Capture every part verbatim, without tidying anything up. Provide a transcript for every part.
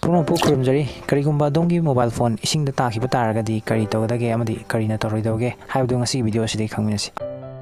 ꯄꯨꯝꯅꯃꯛꯄꯨ ꯈꯨꯔꯨꯝꯖꯔꯤ꯫ ꯀꯔꯤꯒꯨꯝꯕ ꯑꯗꯣꯝꯒꯤ ꯃꯣꯕꯥꯏꯜ ꯐꯣꯟ ꯏꯁꯤꯡꯗ ꯇꯥꯈꯤꯕ ꯇꯥꯔꯒꯗꯤ ꯀꯔꯤ ꯇꯧꯒꯗꯒꯦ ꯑꯃꯗꯤ ꯀꯔꯤꯅ ꯇꯧꯔꯣꯏꯗꯕꯒꯦ ꯍꯥꯏꯕꯗꯨ ꯉꯁꯤꯒꯤ ꯚꯤꯗꯤꯑꯣ ꯑꯁꯤꯗꯒꯤ ꯈꯪꯃꯤꯟꯅꯁꯤ꯫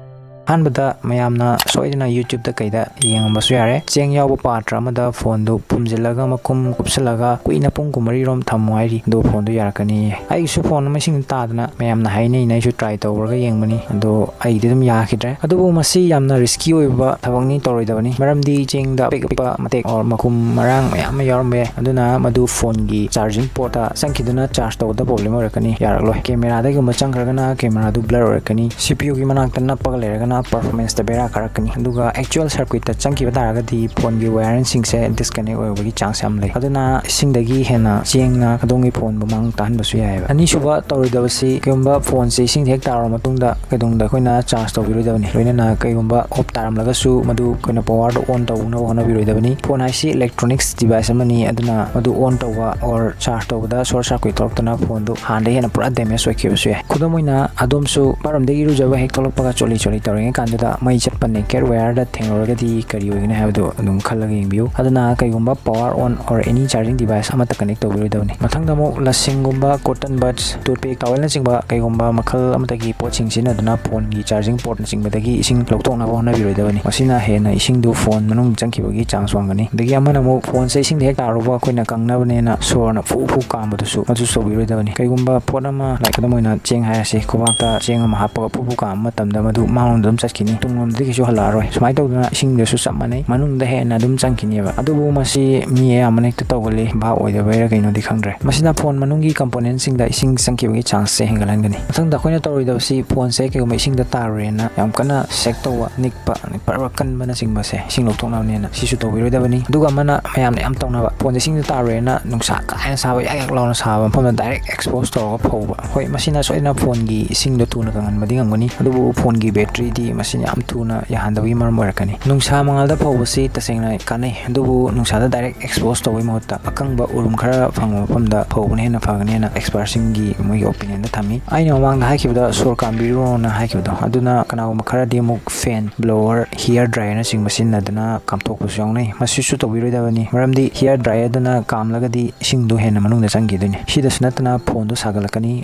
ꯑꯍꯥꯟꯕꯗ ꯃꯌꯥꯝꯅ ꯁꯣꯏꯗꯅ YouTube-ꯇ ꯀꯩꯗ ꯌꯦꯡꯉꯝꯕꯁꯨ ꯌꯥꯔꯦ, ꯆꯦꯡ ꯌꯥꯎꯕ ꯄꯥꯇ꯭ꯔ ꯑꯃꯗ ꯐꯣꯟꯗꯨ ꯐꯨꯝꯖꯤꯜꯂꯒ ꯃꯈꯨꯝ ꯀꯨꯞꯁꯤꯜꯂꯒ ꯀꯨꯏꯅ ꯄꯨꯡ ꯀꯨꯟꯃꯔꯤꯔꯣꯝ ꯊꯝꯃꯨ ꯍꯥꯏꯔꯤ, ꯑꯗꯨꯒ ꯐꯣꯟꯗꯨ ꯌꯥꯔꯛꯀꯅꯤꯌꯦ꯫ ꯑꯩꯒꯤꯁꯨ ꯐꯣꯟ ꯑꯃ ꯏꯁꯤꯡꯗ ꯇꯥꯗꯅ ꯃꯌꯥꯝꯅ ꯍꯥꯏꯅꯩꯅ ꯑꯩꯁꯨ try ꯇꯧꯔꯒ ꯌꯦꯡꯕꯅꯤ, ꯑꯗꯣ ꯑꯩꯗꯤ ꯑꯗꯨꯝ ꯌꯥꯈꯤꯗ꯭ꯔꯦ꯫ ꯑꯗꯨꯕꯨ ꯃꯁꯤ ꯌꯥꯝꯅ risky ꯑꯣꯏꯕ ꯊꯕꯛꯅꯤ, ꯇꯧꯔꯣꯏꯗꯕꯅꯤ꯫ ꯃꯔꯝꯗꯤ ꯆꯦꯡꯗ ꯑꯄꯤꯛ ꯑꯄꯤꯛꯄ ꯃꯇꯦꯛ or ꯃꯈꯨꯝ ꯃꯔꯥꯡ ꯃꯌꯥꯝ ꯑꯃ ꯌꯥꯎꯔꯝꯕ ꯌꯥꯏ꯫ ꯑꯗꯨꯅ ꯃꯗꯨ ꯐꯣꯟꯒꯤ charging port-ꯇ ꯆꯪꯈꯤꯗꯨꯅ charge ꯇꯧꯕꯗ problem ꯑꯣꯏꯔꯛꯀꯅꯤ, ꯌꯥꯔꯛꯂꯣꯏ꯫ Camera-ꯗ ꯀꯩꯒꯨꯝꯕ ꯆꯪꯈ꯭ꯔꯒꯅ camera-ꯗꯨ blur ꯑꯣꯏꯔꯛꯀꯅꯤ, C P U-ꯒꯤ ꯃꯅꯥꯛꯇ ꯅꯞꯄꯒ ꯂꯩꯔꯒꯅ performance-ꯇ ꯕꯦꯔꯥ ꯀꯥꯔꯛꯀꯅꯤ꯫ ꯑꯗꯨꯒ actual circuit-ꯇ ꯆꯪꯈꯤꯕ ꯇꯥꯔꯒꯗꯤ ꯐꯣꯟꯒꯤ wiring-ꯁꯤꯡꯁꯦ disconnect ꯑꯣꯏꯕꯒꯤ chance ꯌꯥꯝ ꯂꯩ꯫ ꯑꯗꯨꯅ ꯏꯁꯤꯡꯗꯒꯤ ꯍꯦꯟꯅ ꯆꯦꯡꯅ ꯑꯗꯣꯝꯒꯤ ꯐꯣꯟꯕꯨ ꯃꯥꯡ ꯇꯥꯍꯟꯕꯁꯨ ꯌꯥꯏꯑꯕ꯫ ꯑꯅꯤꯁꯨꯕ ꯇꯧꯔꯣꯏꯗꯕꯁꯤ, ꯀꯩꯒꯨꯝꯕ ꯐꯣꯟꯁꯦ ꯏꯁꯤꯡꯗ ꯍꯦꯛ ꯇꯥꯔꯕ ꯃꯇꯨꯡꯗ ꯀꯩꯗꯧꯅꯨꯡꯗ ꯑꯩꯈꯣꯏꯅ charge ꯇꯧꯕꯤꯔꯣꯏꯗꯕꯅꯤ꯫ ꯂꯣꯏꯅꯅ ꯀꯩꯒꯨꯝꯕ off ꯇꯥꯔꯝꯂꯒꯁꯨ ꯃꯗꯨ ꯑꯩꯈꯣꯏꯅ power-ꯗꯣ on ꯇꯧꯅꯕ ꯍꯣꯠꯅꯕꯤꯔꯣꯏꯗꯕꯅꯤ꯫ ꯐꯣꯟ ꯍꯥꯏꯁꯤ electronics device ꯑꯃꯅꯤ, ꯑꯗꯨꯅ ꯃꯗꯨ on ꯇꯧꯕ or charge ꯇꯧꯕꯗ short circuit ꯊꯣꯛꯂꯛꯇꯨꯅ ꯐꯣꯟꯗꯨ ꯍꯥꯟꯅꯗꯒꯤ ꯍꯦꯟꯅ ꯄꯨꯔꯥ damage ꯑꯣꯏꯈꯤꯕꯁꯨ ꯌꯥꯏ꯫ ꯈꯨꯗꯝ ꯑꯣꯏꯅ, ꯑꯗꯣꯝꯁꯨ ꯕꯥꯠꯔꯨꯝꯗꯒꯤ ꯏꯔꯨꯖꯕ ꯍꯦꯛ ꯊꯣꯛꯂꯛꯄꯒ ꯆꯣꯠꯂꯤ ꯆꯣꯠꯂꯤ ꯇꯧꯔꯤꯉꯩ ꯀꯥꯟꯗꯨꯗ ꯃꯩ ꯆꯠꯄ naked wire-ꯗ ꯊꯦꯡꯂꯨꯔꯒꯗꯤ ꯀꯔꯤ ꯑꯣꯏꯒꯅꯤ ꯍꯥꯏꯕꯗꯨ ꯑꯗꯨꯝ ꯈꯜꯂꯒ ꯌꯦꯡꯕꯤꯌꯨ꯫ ꯑꯗꯨꯅ ꯀꯩꯒꯨꯝꯕ power on or any charging device ꯑꯃꯠꯇ connect ꯇꯧꯕꯤꯔꯣꯏꯗꯕꯅꯤ꯫ ꯃꯊꯪꯗ ꯑꯃꯨꯛ ꯂꯁꯤꯡꯒꯨꯝꯕ, cotton buds, toothpick, towel-ꯅꯆꯤꯡꯕ ꯀꯩꯒꯨꯝꯕ ꯃꯈꯜ ꯑꯃꯠꯇꯒꯤ ꯄꯣꯠꯁꯤꯡ ꯁꯤꯖꯤꯟꯅꯗꯨꯅ ꯐꯣꯟꯒꯤ charging port-ꯅꯆꯤꯡꯕꯗꯒꯤ ꯏꯁꯤꯡ ꯂꯧꯊꯣꯛꯅꯕ ꯍꯣꯠꯅꯕꯤꯔꯣꯏꯗꯕꯅꯤ꯫ ꯃꯁꯤꯅ ꯍꯦꯟꯅ ꯏꯁꯤꯡꯗꯨ ꯐꯣꯟ ꯃꯅꯨꯡ ꯆꯪꯈꯤꯕꯒꯤ chance ꯋꯥꯡꯒꯅꯤ꯫ ꯑꯗꯒꯤ ꯑꯃꯅ ꯑꯃꯨꯛ ꯐꯣꯟꯁꯦ ꯏꯁꯤꯡꯗ ꯍꯦꯛ ꯇꯥꯔꯨꯕ ꯑꯩꯈꯣꯏꯅ ꯀꯪꯅꯕꯅꯦꯅ ꯁꯣꯔꯅ ꯐꯨ ꯐꯨ ꯀꯥꯝꯕꯗꯨꯁꯨ ꯃꯗꯨꯁꯨ ꯇꯧꯕꯤꯔꯣꯏꯗꯕꯅꯤ꯫ ꯀꯩꯒꯨꯝꯕ ꯄꯣꯠ ꯑꯃ, like, ꯈꯨꯗꯝ ꯑꯣꯏꯅ ꯆꯦꯡ ꯍꯥꯏꯔꯁꯤ, ꯈꯨꯕꯥꯛꯇ ꯆꯦꯡ ꯑꯃ ꯍꯥꯞꯄꯒ ꯐꯨ ꯐꯨ ꯀꯥꯝꯕ ꯃꯇꯝꯗ ꯃꯗꯨ ꯃꯥꯡꯂꯣꯝꯗ ꯑꯗꯨꯝ ꯆꯠꯈꯤꯅꯤ, ꯇꯨꯡꯂꯣꯝꯗꯗꯤ ꯀꯩꯁꯨ ꯍꯜꯂꯛꯑꯔꯣꯏ꯫ ꯁꯨꯃꯥꯏꯅ ꯇꯧꯗꯅ ꯏꯁꯤꯡꯗꯁꯨ ꯆꯞ ꯃꯥꯟꯅꯩ, ꯃꯅꯨꯡꯗ ꯍꯦꯟꯅ ꯑꯗꯨꯝ ꯆꯪꯈꯤꯅꯦꯕ꯫ ꯑꯗꯨꯕꯨ ꯃꯁꯤ ꯃꯤ ꯑꯌꯥꯝꯕꯅ ꯍꯦꯛꯇ ꯇꯧꯒꯜꯂꯤ, ꯚꯥꯞ ꯑꯣꯏꯗꯕꯩꯔꯥ ꯀꯩꯅꯣꯗꯤ ꯈꯪꯗ꯭ꯔꯦ꯫ ꯃꯁꯤꯅ ꯐꯣꯟ ꯃꯅꯨꯡꯒꯤ component-ꯁꯤꯡꯗ ꯏꯁꯤꯡ ꯆꯪꯈꯤꯕꯒꯤ chance-ꯁꯦ ꯍꯦꯟꯒꯠꯍꯟꯒꯅꯤ꯫ ꯃꯊꯪꯗ ꯑꯩꯈꯣꯏꯅ ꯇꯧꯔꯣꯏꯗꯕꯁꯤ, ꯐꯣꯟꯁꯦ ꯀꯩꯒꯨꯝꯕ ꯏꯁꯤꯡꯗ ꯇꯥꯔꯨꯔꯦꯅ ꯌꯥꯝ ꯀꯟꯅ shake ꯇꯧꯕ, ꯅꯤꯛꯄ, ꯄꯔ ꯀꯟꯕꯅꯆꯤꯡꯕꯁꯦ ꯏꯁꯤꯡ ꯂꯧꯊꯣꯛꯅꯕꯅꯦꯅ ꯁꯤꯁꯨ ꯇꯧꯕꯤꯔꯣꯏꯗꯕꯅꯤ꯫ ꯑꯗꯨꯒ ꯑꯃꯅ ꯃꯌꯥꯝꯅ ꯌꯥꯝ ꯇꯧꯅꯕ, ꯐꯣꯟꯁꯦ ꯏꯁꯤꯡꯗ ꯇꯥꯔꯨꯔꯦꯅ ꯅꯨꯡꯁꯥ ꯀꯥ ꯍꯦꯟꯅ ꯁꯥꯕ, ꯌꯥꯛ ꯌꯥꯛ ꯂꯥꯎꯅ ꯁꯥꯕ ꯃꯐꯝꯗ direct expose ꯇꯧꯔꯒ ꯐꯧꯕ꯫ ꯍꯣꯏ, ꯃꯁꯤꯅ ꯁꯣꯏꯗꯅ ꯐꯣꯟꯒꯤ ꯏꯁꯤꯡꯗꯣ ꯊꯨꯅ ꯀꯪꯍꯟꯕꯗꯤ ꯉꯝꯒꯅꯤ, ꯑꯗꯨꯕꯨ ꯐꯣꯟꯒꯤ battery ꯃꯁꯤꯅ ꯌꯥꯝ ꯊꯨꯅ ꯌꯥꯍꯟꯗꯕꯒꯤ ꯃꯔꯝ ꯑꯣꯏꯔꯛꯀꯅꯤ꯫ ꯅꯨꯡꯁꯥ ꯃꯉꯥꯜꯗ ꯐꯧꯕꯁꯤ ꯇꯁꯦꯡꯅ ꯀꯥꯟꯅꯩ, ꯑꯗꯨꯕꯨ ꯅꯨꯡꯁꯥꯗ direct expose ꯇꯧꯕꯒꯤ ꯃꯍꯨꯠꯇ ꯑꯀꯪꯕ ꯎꯔꯨꯝ ꯈꯔ ꯐꯪꯕ ꯃꯐꯝꯗ ꯐꯧꯕꯅ ꯍꯦꯟꯅ ꯐꯒꯅꯤꯅ expertꯁꯤꯡꯒꯤ ꯃꯣꯏꯒꯤ opinionꯗ ꯊꯝꯃꯤ꯫ ꯑꯩꯅ ꯃꯃꯥꯡꯗ ꯍꯥꯏꯈꯤꯕꯗꯣ, ꯁꯣꯔ ꯀꯥꯝꯕꯤꯔꯨꯅ ꯍꯥꯏꯈꯤꯕꯗꯣ, ꯑꯗꯨꯅ ꯀꯅꯥꯒꯨꯝꯕ ꯈꯔꯗꯤ ꯑꯃꯨꯛ fan, blower, hair dryerꯅꯆꯤꯡꯕ ꯁꯤꯖꯤꯟꯅꯗꯨꯅ ꯀꯥꯝꯊꯣꯛꯄꯁꯨ ꯌꯥꯎꯅꯩ꯫ ꯃꯁꯤꯁꯨ ꯇꯧꯕꯤꯔꯣꯏꯗꯕꯅꯤ, ꯃꯔꯝꯗꯤ hair dryerꯗꯨꯅ ꯀꯥꯝꯂꯒꯗꯤ ꯏꯁꯤꯡꯗꯨ ꯍꯦꯟꯅ ꯃꯅꯨꯡꯗ ꯆꯪꯈꯤꯗꯣꯏꯅꯤ꯫ ꯁꯤꯗꯁꯨ ꯅꯠꯇꯅ phoneꯗꯨ ꯁꯥꯒꯠꯂꯛꯀꯅꯤ,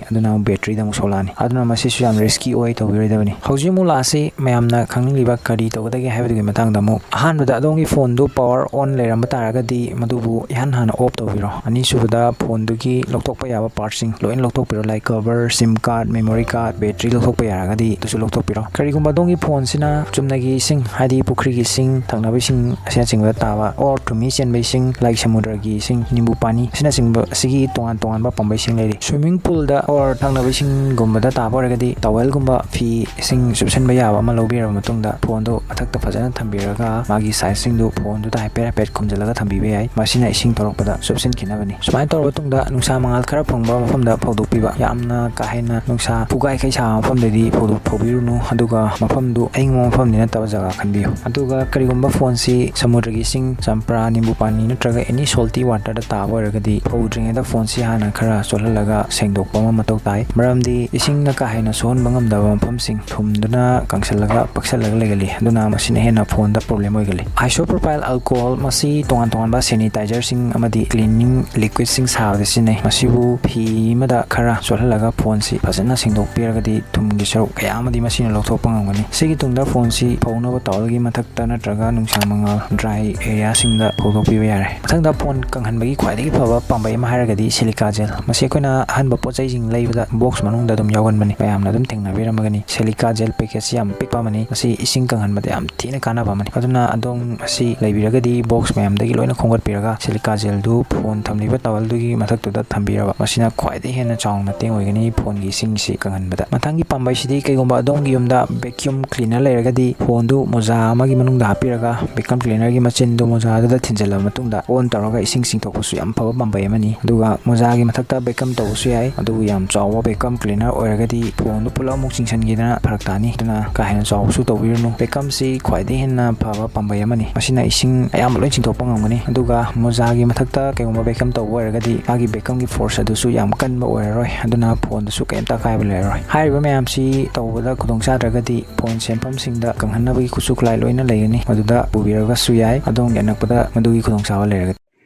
ꯑꯗꯨꯅ ꯑꯃꯨꯛ batteryꯗ ꯑꯃꯨꯛ ꯁꯣꯛꯂꯛꯑꯅꯤ꯫ ꯑꯗꯨꯅ ꯃꯁꯤꯁꯨ ꯌꯥꯝ risky ꯑꯣꯏ, ꯇꯧꯕꯤꯔꯣꯏꯗꯕꯅꯤ꯫ ꯍꯧꯖꯤꯛ ꯑꯃꯨꯛ ꯂꯥꯛꯑꯁꯤ ꯃꯌꯥꯝꯅ ꯈꯪꯅꯤꯡꯂꯤꯕ ꯀꯔꯤ ꯇꯧꯒꯗꯒꯦ ꯍꯥꯏꯕꯗꯨꯒꯤ ꯃꯇꯥꯡꯗ ꯑꯃꯨꯛ꯫ ꯑꯍꯥꯟꯕꯗ ꯑꯗꯣꯝꯒꯤ phoneꯗꯨ power on ꯂꯩꯔꯝꯕ ꯇꯥꯔꯒꯗꯤ ꯃꯗꯨꯕꯨ ꯏꯍꯥꯟ ꯍꯥꯟꯅ off ꯇꯧꯕꯤꯔꯣ꯫ ꯑꯅꯤꯁꯨꯕꯗ phoneꯗꯨꯒꯤ ꯂꯧꯊꯣꯛꯄ ꯌꯥꯕ partꯁꯤꯡ ꯂꯣꯏꯅ ꯂꯧꯊꯣꯛꯄꯤꯔꯣ, like cover, SIM card, memory card, battery ꯂꯧꯊꯣꯛꯄ ꯌꯥꯔꯒꯗꯤ ꯑꯗꯨꯁꯨ ꯂꯧꯊꯣꯛꯄꯤꯔꯣ꯫ ꯀꯔꯤꯒꯨꯝꯕ ꯑꯗꯣꯝꯒꯤ phoneꯁꯤꯅ ꯆꯨꯝꯅꯒꯤ ꯏꯁꯤꯡ, ꯍꯥꯏꯗꯤ ꯄꯨꯈ꯭ꯔꯤꯒꯤ ꯏꯁꯤꯡ, ꯊꯛꯅꯕ ꯏꯁꯤꯡ ꯑꯁꯤꯅꯆꯤꯡꯕꯗ ꯇꯥꯕ, or ꯇꯨꯃꯤ ꯆꯦꯟꯕ ꯏꯁꯤꯡ, like ꯁꯃꯨꯗ꯭ꯔꯒꯤ ꯏꯁꯤꯡ, ꯅꯤꯝꯕꯨ ꯄꯥꯅꯤ ꯑꯁꯤꯅꯆꯤꯡꯕ ꯑꯁꯤꯒꯤ ꯇꯣꯉꯥꯟ ꯇꯣꯉꯥꯟꯕ ꯄꯥꯝꯕꯩꯁꯤꯡ ꯂꯩꯔꯤ꯫ Swimming poolꯗ or ꯊꯛꯅꯕ ꯏꯁꯤꯡꯒꯨꯝꯕꯗ ꯇꯥꯕ ꯑꯣꯏꯔꯒꯗꯤ towelꯒꯨꯝꯕ, ꯐꯤ, ꯏꯁꯤꯡ ꯆꯨꯞꯁꯤꯟꯕ ꯌꯥꯕ ꯑꯃ ꯂꯧꯕꯤꯔꯕ ꯃꯇꯨꯡꯗ phoneꯗꯨ ꯃꯊꯛꯇ ꯐꯖꯅ ꯊꯝꯕꯤꯔꯒ ꯃꯥꯒꯤ sizeꯁꯤꯡꯗꯨ phoneꯗꯨꯗ ꯍꯥꯏꯐꯦꯠ ꯍꯥꯏꯐꯦꯠ ꯈꯨꯝꯖꯤꯜꯂꯒ ꯊꯝꯕꯤꯕ ꯌꯥꯏ꯫ ꯃꯁꯤꯅ ꯏꯁꯤꯡ ꯊꯣꯛꯂꯛꯄꯗ ꯆꯨꯞꯁꯤꯟꯈꯤꯅꯕꯅꯤ꯫ ꯁꯨꯃꯥꯏꯅ ꯇꯧꯔꯕ ꯃꯇꯨꯡꯗ ꯅꯨꯡꯁꯥ ꯃꯉꯥꯜ ꯈꯔ ꯐꯪꯕ ꯃꯐꯝꯗ ꯐꯧꯗꯣꯛꯄꯤꯕ꯫ ꯌꯥꯝꯅ ꯀꯥ ꯍꯦꯟꯅ ꯅꯨꯡꯁꯥ ꯐꯨꯒꯥꯏ ꯈꯩ ꯁꯥꯕ ꯃꯐꯝꯗꯗꯤ ꯐꯧꯗꯣꯛ-, ꯐꯧꯕꯤꯔꯨꯅꯨ, ꯑꯗꯨꯒ ꯃꯐꯝꯗꯨ ꯑꯏꯪꯕ ꯃꯐꯝꯗꯤ ꯅꯠꯇꯕ ꯖꯒꯥ ꯈꯟꯕꯤꯌꯨ꯫ ꯑꯗꯨꯒ ꯀꯔꯤꯒꯨꯝꯕ phoneꯁꯤ ꯁꯃꯨꯗ꯭ꯔꯒꯤ ꯏꯁꯤꯡ, ꯆꯝꯄ꯭ꯔꯥ, ꯅꯤꯝꯕꯨ ꯄꯥꯅꯤ ꯅꯠꯇ꯭ꯔꯒ any salty waterꯗ ꯇꯥꯕ ꯑꯣꯏꯔꯒꯗꯤ ꯐꯧꯗ꯭ꯔꯤꯉꯩꯗ phoneꯁꯤ ꯍꯥꯟꯅ ꯈꯔ ꯆꯣꯠꯍꯜꯂꯒ ꯁꯦꯡꯗꯣꯛꯄ ꯑꯃ ꯃꯊꯧ ꯇꯥꯏ꯫ ꯃꯔꯝꯗꯤ ꯏꯁꯤꯡꯅ ꯀꯥ ꯍꯦꯟꯅ ꯁꯣꯛꯍꯟꯕ ꯉꯝꯗꯕ ꯃꯐꯝꯁꯤꯡ ꯊꯨꯝꯗꯨꯅ ꯀꯪꯁꯤꯜꯂꯒ ꯄꯛꯁꯜꯂꯒ ꯂꯩꯒꯜꯂꯤ꯫ ꯑꯗꯨꯅ ꯃꯁꯤꯅ ꯍꯦꯟꯅ phoneꯗ problem ꯑꯣꯏꯒꯜꯂꯤ꯫ Isopropyl alcohol ꯃꯁꯤ ꯇꯣꯉꯥꯟ ꯇꯣꯉꯥꯟꯕ sanitizerꯁꯤꯡ ꯑꯃꯗꯤ cleaning liquidꯁꯤꯡ ꯁꯥꯕꯗ ꯁꯤꯖꯤꯟꯅꯩ꯫ ꯃꯁꯤꯕꯨ ꯐꯤ ꯑꯃꯗ ꯈꯔ ꯆꯣꯠꯍꯜꯂꯒ phoneꯁꯤ ꯐꯖꯅ ꯁꯦꯡꯗꯣꯛꯄꯤꯔꯒꯗꯤ ꯊꯨꯝꯒꯤ ꯁꯔꯨꯛ ꯀꯌꯥ ꯑꯃꯗꯤ ꯃꯁꯤꯅ ꯂꯧꯊꯣꯛꯄ ꯉꯝꯒꯅꯤ꯫ ꯁꯤꯒꯤ ꯇꯨꯡꯗ phoneꯁꯤ ꯐꯧꯅꯕ towelꯒꯤ ꯃꯊꯛꯇ ꯅꯠꯇ꯭ꯔꯒ ꯅꯨꯡꯁꯥ ꯃꯉꯥꯜ dry areaꯁꯤꯡꯗ ꯐꯧꯗꯣꯛꯄꯤꯕ ꯌꯥꯔꯦ꯫ ꯃꯊꯪꯗ phone ꯀꯪꯍꯟꯕꯒꯤ ꯈ꯭ꯋꯥꯏꯗꯒꯤ ꯐꯕ ꯄꯥꯝꯕꯩ ꯑꯃ ꯍꯥꯏꯔꯒꯗꯤ silica gel꯫ ꯃꯁꯤ ꯑꯩꯈꯣꯏꯅ ꯑꯍꯟꯕ ꯄꯣꯠ ꯆꯩꯁꯤꯡ ꯂꯩꯕꯗ box ꯃꯅꯨꯡꯗ ꯑꯗꯨꯝ ꯌꯥꯎꯒꯟꯕꯅꯤ, ꯃꯌꯥꯝꯅ ꯑꯗꯨꯝ ꯊꯦꯡꯅꯕꯤꯔꯝꯃꯒꯅꯤ꯫ Silica gel packetꯁꯤ ꯌꯥꯝ ꯄꯤꯛꯄ ꯑꯃꯅꯤ꯫ ꯃꯁꯤ ꯏꯁꯤꯡ ꯀꯪꯍꯟꯕꯗ ꯌꯥꯝ ꯊꯤꯅ ꯀꯥꯟꯅꯕ ꯑꯃꯅꯤ꯫ ꯑꯗꯨꯅ ꯑꯗꯣꯝ ꯑꯁꯤ ꯂꯩꯕꯤꯔꯒꯗꯤ box ꯃꯌꯥꯝꯗꯒꯤ ꯂꯣꯏꯅ ꯈꯣꯝꯒꯠꯄꯤꯔꯒ silica gelꯗꯨ phone ꯊꯝꯂꯤꯕ towelꯗꯨꯒꯤ ꯃꯊꯛꯇꯨꯗ ꯊꯝꯕꯤꯔꯕ꯫ ꯃꯁꯤꯅ ꯈ꯭ꯋꯥꯏꯗꯒꯤ ꯍꯦꯟꯅ ꯆꯥꯎꯅ ꯃꯇꯦꯡ ꯑꯣꯏꯒꯅꯤ phoneꯒꯤ ꯏꯁꯤꯡꯁꯤ ꯀꯪꯍꯟꯕꯗ꯫ ꯃꯊꯪꯒꯤ ꯄꯥꯝꯕꯩꯁꯤꯗꯤ ꯀꯩꯒꯨꯝꯕ ꯑꯗꯣꯝꯒꯤ ꯌꯨꯝꯗ vacuum cleaner ꯂꯩꯔꯒꯗꯤ phoneꯗꯨ ꯃꯣꯖꯥ ꯑꯃꯒꯤ ꯃꯅꯨꯡꯗ ꯍꯥꯞꯄꯤꯔꯒ vacuum cleanerꯒꯤ ꯃꯆꯤꯟꯗꯨ ꯃꯣꯖꯥꯗꯨꯗ ꯊꯤꯟꯖꯤꯜꯂꯕ ꯃꯇꯨꯡꯗ on ꯇꯧꯔꯒ ꯏꯁꯤꯡ ꯆꯤꯡꯊꯣꯛꯄꯁꯨ ꯌꯥꯝ ꯐꯕ ꯄꯥꯝꯕꯩ ꯑꯃꯅꯤ꯫ ꯑꯗꯨꯒ ꯃꯣꯖꯥꯒꯤ ꯃꯊꯛꯇ vacuum ꯇꯧꯕꯁꯨ ꯌꯥꯏ, ꯑꯗꯨꯕꯨ ꯌꯥꯝ ꯆꯥꯎꯕ vacuum cleaner ꯑꯣꯏꯔꯒꯗꯤ phoneꯗꯨ ꯄꯨꯂꯞ ꯑꯃꯨꯛ ꯆꯤꯡꯁꯤꯟꯈꯤꯗꯅ ꯐꯔꯛ ꯇꯥꯅꯤ꯫ ꯑꯗꯨꯅ ꯀꯥ ꯍꯦꯟꯅ ꯆꯥꯎꯕꯁꯨ ꯇꯧꯕꯤꯔꯨꯅꯨ꯫ Beckhamꯁꯤ ꯈ꯭ꯋꯥꯏꯗꯒꯤ ꯍꯦꯟꯅ ꯐꯕ ꯄꯥꯝꯕꯩ ꯑꯃꯅꯤ꯫ ꯃꯁꯤꯅ ꯏꯁꯤꯡ ꯑꯌꯥꯝꯕ ꯂꯣꯏ ꯆꯤꯡꯊꯣꯛꯄ ꯉꯝꯒꯅꯤ꯫ ꯑꯗꯨꯒ ꯃꯣꯖꯥꯒꯤ ꯃꯊꯛꯇ ꯀꯩꯒꯨꯝꯕ Beckham ꯇꯧꯕ ꯑꯣꯏꯔꯒꯗꯤ ꯃꯥꯒꯤ Beckhamꯒꯤ force ꯑꯗꯨꯁꯨ ꯌꯥꯝ ꯀꯟꯕ ꯑꯣꯏꯔꯔꯣꯏ꯫ ꯑꯗꯨꯅ phoneꯗꯁꯨ ꯀꯩꯝꯇ ꯑꯀꯥꯏꯕ ꯂꯩꯔꯔꯣꯏ꯫ ꯍꯥꯏꯔꯤꯕ ꯃꯌꯥꯝꯁꯤ ꯇꯧꯕꯗ ꯈꯨꯗꯣꯡ ꯆꯥꯗ꯭ꯔꯒꯗꯤ phone ꯁꯦꯝꯐꯝꯁꯤꯡꯗ ꯀꯪꯍꯟꯅꯕꯒꯤ ꯈꯨꯠꯁꯨ ꯈꯨꯠꯂꯥꯏ ꯂꯣꯏꯅ ꯂꯩꯒꯅꯤ꯫ ꯃꯗꯨꯗ ꯄꯨꯕꯤꯔꯒꯁꯨ ꯌꯥꯏ꯫ ꯑꯗꯣꯝꯒꯤ ꯑꯅꯛꯄꯗ ꯃꯗꯨꯒꯤ ꯈꯨꯗꯣꯡꯆꯥꯕ ꯂꯩꯔꯒꯗꯤ꯫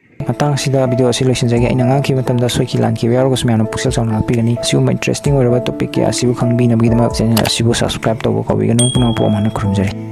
ꯃꯇꯥꯡꯁꯤꯗ video ꯑꯁꯤ ꯂꯣꯏꯁꯤꯟꯖꯒꯦ꯫ ꯑꯩꯅ ꯉꯥꯡꯈꯤꯕ ꯃꯇꯝꯗ ꯁꯣꯏꯈꯤ ꯂꯥꯟꯈꯤꯕ ꯌꯥꯎꯔꯒꯁꯨ ꯃꯌꯥꯝꯅ ꯄꯨꯛꯆꯦꯜ ꯆꯥꯎꯅ ꯉꯥꯛꯄꯤꯒꯅꯤ꯫ ꯑꯁꯤꯒꯨꯝꯕ interesting ꯑꯣꯏꯔꯕ topic ꯀꯌꯥ ꯑꯁꯤꯕꯨ ꯈꯪꯕꯤꯅꯕꯒꯤꯗꯃꯛ channel ꯑꯁꯤꯕꯨ subscribe ꯇꯧꯕ ꯀꯥꯎꯕꯤꯒꯅꯨ꯫ ꯄꯨꯝꯅꯃꯛꯄꯨ ꯑꯃꯨꯛ ꯍꯟꯅ ꯈꯨꯔꯨꯝꯖꯔꯤ꯫